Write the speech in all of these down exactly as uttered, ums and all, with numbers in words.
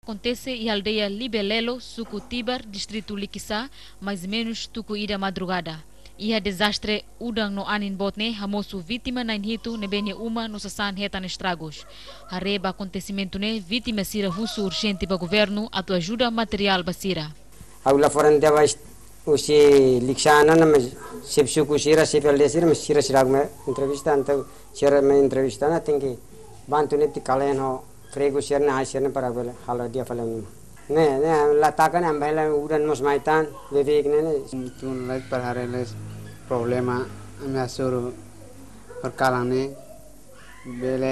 Akontese iha aldeia Libelelo, suku Tibar, distritu Likisá, mais menus tuku ida madrugada. Iha dezastre udan no anin boot ne'e hamosu vítima na'in-hitu ne'ebé nia uma no sasán hetan estragus. Haree ba akontesimentu ne'e, vítima sira husu urjente ba governu atu ajuda materiál ba sira. Ha'u la foran deba husi Likisá ona, mas xefe suku sira, xefe aldeia sira, mas sira sira me entrevista, entaun sira me entrevista ona tenke bantu netik kalen ho pregu sira-ne'e, ai sira-ne'e para bele halo di'ak fali nia uma. Ne'e, ne'e, la taka ne'e, ami bele udan mós mai tan, bebek ne'e, ne'e. Tun lai para haree lai problema, ami hasoru horikalan ne'e, bele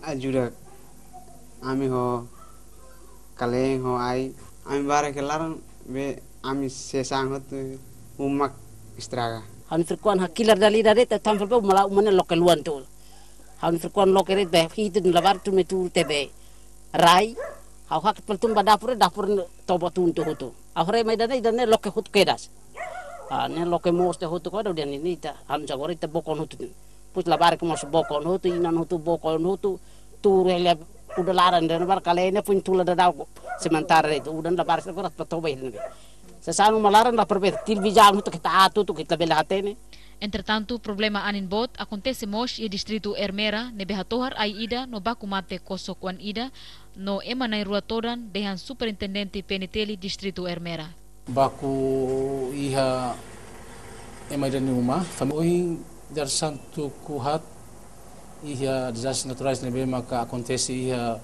ajuda ami ho kalen ho ai, ami barak ke laran be ami sasán hotu uma estraga. Ha'u-nia frekuan hakilar dala ida de'it, tanba fali be uma la uma ne'e loke luan tu. Ha'u-nia frekuan loke de'it be hitu labarik tun mai tuur tiha be rai. Ha'u hakat fali tun ba dapur, dapur toba tun tiha hotu. Ha'u haree mai ida-ne'e, ida-ne'e loke hotu kedas. Ah, ne'e loke moos tiha hotu, koda udah ne'e ita. Ha'u-nia agora ita bokon hotu. Depois labarik mós bokon hotu, inan hotu bokon hotu. Tuur hela udan laran de'it, labarik kalen ne'e foin tula daudaun. Sementara itu udan labarik agora para toba ne'e. Sasán uma laran la para be, televizaun hotu ita atu, hotu ita bele hatene. Entretantu, problema anin boot akontese mós iha distritu Ermera, ne'ebé hatohar ai ida no baku mate kosok-oan ida, no ema na'in-rua todan, dehan Superintendente P N T L distritu Ermera. Baku iha ema ida nia uma, fami ohin dadeer-saan tuku haat iha dezastre naturais ne'ebé maka akontese iha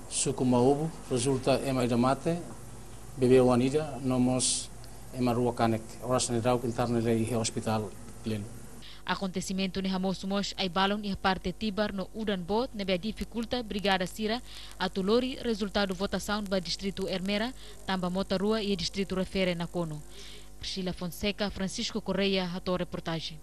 suku Maobu, rezulta ema ida mate, bebé-oan ida, no mós ema rua kanek, oras ne'e daudaun interna iha ospitál Lelu. Akontesimentu ne'e hamosu mós ai-balun iha parte Tibar no udan boot ne'ebé difikulta brigada sira atu lori rezultadu votasaun ba distritu Ermera, tanba mota rua iha distritu refere nakonu. Priscila Fonseca, Francisco Correia, hato'o reportajen.